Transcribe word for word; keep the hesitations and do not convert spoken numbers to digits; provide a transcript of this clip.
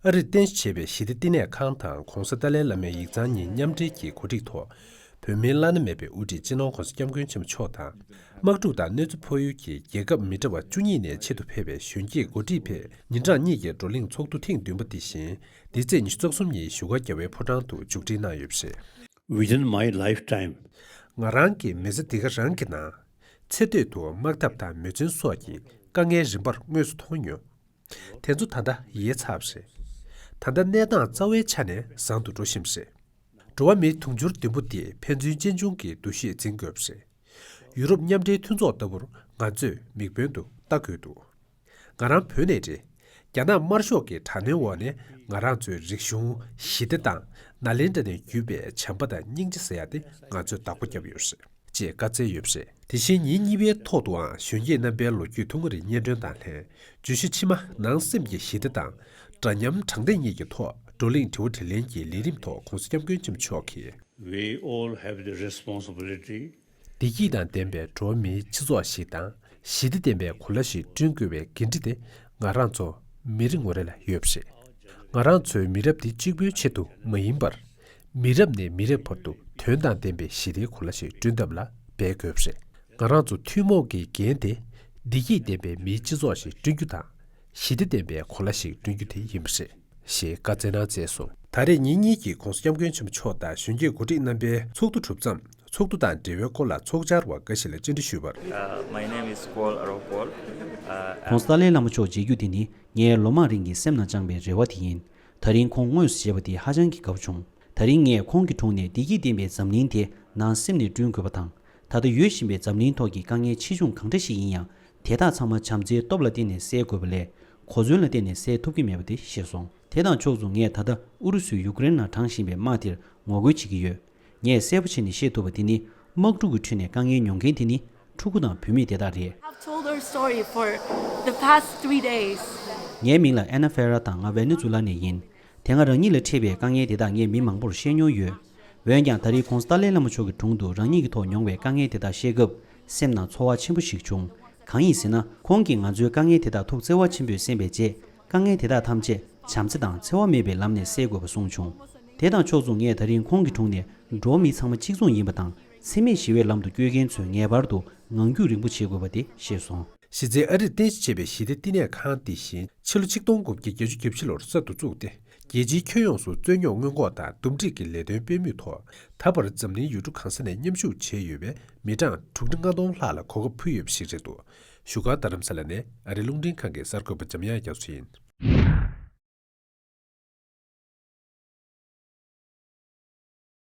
ཨ་རིར་རྟེན་གཞི་བྱས་པའི་ཞི་བདེ་བསྟི་གནས་ཁང་དང་༧གོང་ས་ཏཱ་ལའི་བླ་མའི་ཡིག་ཚང་གཉིས་མཉམ་འབྲེལ་གྱིས་གོ་སྒྲིག་ཐོག་བོད་མིའི་བླ་ན་མེད་པའི་དབུ་ཁྲིད་སྤྱི་ནོར་༧གོང་ས་༧སྐྱབས་མགོན་ཆེན་པོ་མཆོག་དང་། དམག་འཁྲུག་དང་གནོད་འཚེ་ཕོག་ཡུལ་གྱི་རྒྱལ་ཁབ་མི་འདྲ་བ་བཅུ་གཉིས་ནས་ཆེད་དུ་ཕེབས་པའི་གཞོན་སྐྱེས་འགོ་ཁྲིད་ཕེབས་ཉིན་གྲངས་གཉིས་ཀྱི་བགྲོ་གླེང་ཚོགས་འདུ་ཐེངས་བདུན་པ་འདི་བཞིན་འདི་ཚེས་ཉི་ཤུ་རྩ་གསུམ་ཉིན་བཞུགས་སྒར་རྒྱལ་བའི་ཕོ་བྲང་དུ་མཇུག་སྒྲིལ་གནང་ཡོད་པ་རེད། Within my lifetime, ང་རང་གི་མི་ཚེ་འདི་ག་རང་གི་ནང་ཚེ་སྟོད་དུ་དམག་འཐབ་དང་མེ་མཚོན་སོགས་ཀྱི་དཀའ་ངལ་རིམ་པར་དངོས་སུ་མཐོང་མྱོང་། དེ་ཚོ་ད་ལྟ་ཡལ་ཚར་བ་རེད། ད་ལྟ་གནས་སྟངས་རྩ་བའི་ཆ་ནས་བཟང་དུ་འགྲོ་བཞིན་པ་རེད། འགྲོ་བ་མིའི་དུང་ཕྱུར་བདུན་པོ་འདིས་ཕན་ཚུན་གཅེན་གཅུང་གི་འདུ་ཤེས་འཛིན་དགོས་པ་རེད། ཡུ་རོབ་མཉམ་འབྲེལ་མཐུན་ཚོགས་ལྟ་བུར་ང་ཚོས་མིག་དཔོན་དུ་ལྟ་དགོས་འདུག་ང་རང་བོད་ནས་རེད། རྒྱ་ནག་དམར་ཤོག་གི་དྲག་གནོན་འོག་ནས་ང་རང་ཚོའི་རིག་གཞུང་། ཞི་བདེ་དང་ནཱ་ལེནྡྲ་ནས་བརྒྱུད་པའི་བྱམས་པ་དང་སྙིང་རྗེ་ཟེར་ཡ་དེ་ང་ཚོས་བདག་པོ་བརྒྱབ་ཡོད་རེད། ཅེས་བཀའ་སྩལ་ཡོད་པ་རེད། དེ་བཞིན་ཉིན་གཉིས་པའི་ཐོག་ཏུའང་གཞོན་སྐྱེས་རྣམ་པའི་ལོ་རྒྱུས་ཐུང་ངུ་རེ་སྙན་སྒྲོན་དང་ལྷན། བརྗོད་གཞི་ཕྱི་མ་ནང་སེམས་ཀྱི་ཞི་བདེ་དང་། འདྲ་མཉམ་དྲང་བདེན་གཉིས་ཀྱི་ཐོག་བགྲོ་གླེང་དྲི་བ་དྲིས་ལན་གྱི་ལས་རིམ་ཐོག་༧གོང་ས་༧སྐྱབས་མགོན་ཆེན་པོ་མཆོག་གིས། We all have the responsibility བདེ་སྐྱིད་དང་ལྡན་པའི་འགྲོ་བ་མིའི་སྤྱི་ཚོགས་ཤིག་དང་། ཞི་བདེ་ལྡན་པའི་གོ་ལ་ཞིག་བསྐྲུན་དགོས་པའི་འགན་འཁྲི་དེ་ང་རང་ཚོ་མི་རེ་ངོ་རེ་ལ་ཡོད་པ་རེད། ང་རང་ཚོའི་མི་རབས་འདི་གཅིག་པུའི་ཆེད་དུ་མ་ཡིན་པར། མི་རབས་ནས་མི་རབས་བར་དུ་དོན་དང་ལྡན་པའི་ཞི་བདེའི་གོ་ལ་ཞིག་བསྐྲུན་ཐབས་ལ་འབད་དགོས་པ་རེད། ང་རང་ཚོ་ཐུན་མོང་གི་འགན་དེ། བདེ་སྐྱིད་ལྡན་པའི་མིའི་སྤྱི་ཚོགས་ཤིག་བསྐྲུན་རྒྱུ་དང་། ཞི་བདེ་ལྡན་པའི་གོ་ལ་ཞིག་བསྐྲུན་རྒྱུ་དེ་ཡིན་པ་རེད། ཞེས་བཀའ་སྩལ་གནང་མཛད་སོང་། ད་རེས་ཉིན་གཉིས་ཀྱི་༧གོང་ས་༧སྐྱབས་མགོན་ཆེན་པོ་མཆོག་དང་གཞོན་སྐྱེས་འགོ་ཁྲིད་རྣམ་པའི་ཚོགས་འདུ་གྲུབ་མཚམས། ཚོགས་འདུ་དང་འབྲེལ་བའི་སྐོར་ལ་ཚོགས་བཅར་བ་འགའ་ཞིག་ལ་བཅར་འདྲི་ཞུས་པར། Uh, my name is Kol Arokol. Uh, ༸གོང་ས་ཏཱ་ལའི་བླ་མ་མཆོག་མཇལ་རྒྱུ་དེ་ནི་ངའི་ལོ་མང་རིང་གི་སེམས་ནང་བཅངས་པའི་རེ་བ་དེ་ཡིན། ད་རིང་ཁོང་དངོས་སུ་མཇལ་བ་དེ་ཧ་ཅང་གི་དགའ་པོ་བྱུང་། ད་རིང་ངས་ཁོང་གི་དྲུང་ནས་བདེ་སྐྱིད་ལྡན་པའི་འཛམ་གླིང་དེ་ནང་སེམས་ནས་བསྐྲུན་དགོས་པ་དང་། ད་ལྟ་ཡོད་བཞིན་པའི་འཛམ་གླིང་ཐོག་གི་དཀའ་ངལ་ཆེ་ཆུང་གང་འདྲ་ཞིག་ཡིན་ཡང་། དེ་དག་ཚང་མ་བྱམས་བརྩེའི་སྟོབས་ལ་བརྟེན་ནས་སེལ་དགོས་པ་ལས། གོ་མཚོན་ལ་བརྟེན་ནས་སེལ་ཐུབ་ཀྱི་མེད་པ་དེ་ཤེས་སོང་། དེ་དང་ཕྱོགས་མཚུངས། ངས་ད་ལྟ་ཨུ་རུ་སུས་ཡུ་ཀེ་རེན་ནང་དྲངས་བཞིན་པའི་དམག་དེར་ངོ་རྒོལ་བྱེད་ཀྱི་ཡོད། ངས་གསལ་པོ་བྱས་ནས་ཤེས་ཐུབ་པ་དེ་ནི། དམག་འཁྲུག་གི་ཁྲོད་ནས་དཀའ་ངལ་མྱོང་མཁན་དེ་ནི། ཕྲུ་གུ་དང་བུད་མེད་དེ་དག་རེད། I've told her story for the past three days. ངའི་མིང་ལ་ཨེ་ན་ཧྥེ་ར་དང་། ང་ཝེ་ནེ་ཛུ་ལ་ནས་ཡིན། དེ་སྔ་རང་ཉིད་ལ་འཕྲད་པའི་དཀའ་ངལ་དེ་དག་ངས་མི་མང་པོར་བཤད་མྱོང་ཡོད། འོན་ཀྱང་། ད་རེས་༸གོང་ས་ཏཱ་ལའི་བླ་མ་མཆོག་གི་དྲུང་དུ་རང་ཉིད་ཀྱི་ཐོག་མྱོང་བའི་དཀའ་ངལ་དེ་དག་བཤད་སྐབས། སེམས་ནང་ཚོར་བ་ཆེན་པོ་ཞིག་བྱུང་། གང་ཡིན་ཟེར་ན། ཁོང་གིས་ང་ཚོའི་དཀའ་ངལ་དེ་དག་ཐུགས་བརྩེ་བ་ཆེན་པོས་གསན་པའི་རྗེས། དཀའ་ངལ་དེ་དག་ཐམས་ཅད་བྱམས་བརྩེ་དང་འཚེ་བ་མེད་པའི་ལམ་ནས་སེལ་དགོས་པ་གསུངས་བྱུང་། དེ་དང་ཕྱོགས་མཚུངས། ངས་ད་རིང་ཁོང་གི་དྲུང་ནས། འགྲོ་བ་མི་ཚང་མ་གཅིག་མཚུངས་ཡིན་པ་དང་། འཚེ་མེད་ཞི་བའི་ལམ་དུ་བསྐྱོད་མཁན་ཚོས་ངེས་པར་དུ་ངང་རྒྱུད་རིང་པོ་བྱེད་དགོས་པ་དེ་ཤེས་སོང་། གཞི་རྩའི་ཨ་རིར་རྟེན་གཞི་བྱས་པའི་ཞི་བདེ་བསྟི་གནས་ཁང་འདི་བཞིན་ཕྱི་ལོ་ཆིག་སྟོང་དགུ་བརྒྱ་བརྒྱད་ཅུ་གྱ་བཞི་ལོར་གསར་དུ་བཙུགས་ཏེ། རྒྱལ་སྤྱིའི་ཁྱོན་ཡོངས་སུ་རྩོད་རྙོག་སྔོན་འགོག་དང་འདུམ་འགྲིག་གི་ལས་དོན་སྤེལ་མུས་ཐོག་ད་བར་འཛམ་གླིང་ཡུལ་གྲུ་གང་ས་ནས་མཉམ་ཞུགས་བྱས་ཡོད་པའི་མི་གྲངས་དྲུག་ཁྲི་ལྔ་སྟོང་ལྷག་ལ་གོ་སྐབས་ཕུལ་ཡོད་པ་ཞིག་རེད་འདུག་བཞུགས་སྒར་རྡ་རམ་ས་ལ་ནས་ཨ་རིའི་རླུང་འཕྲིན་ཁང་གི་གསར་འགོད་པ་འཇམ་དབྱངས་རྒྱ་མཚོ་ཡིན།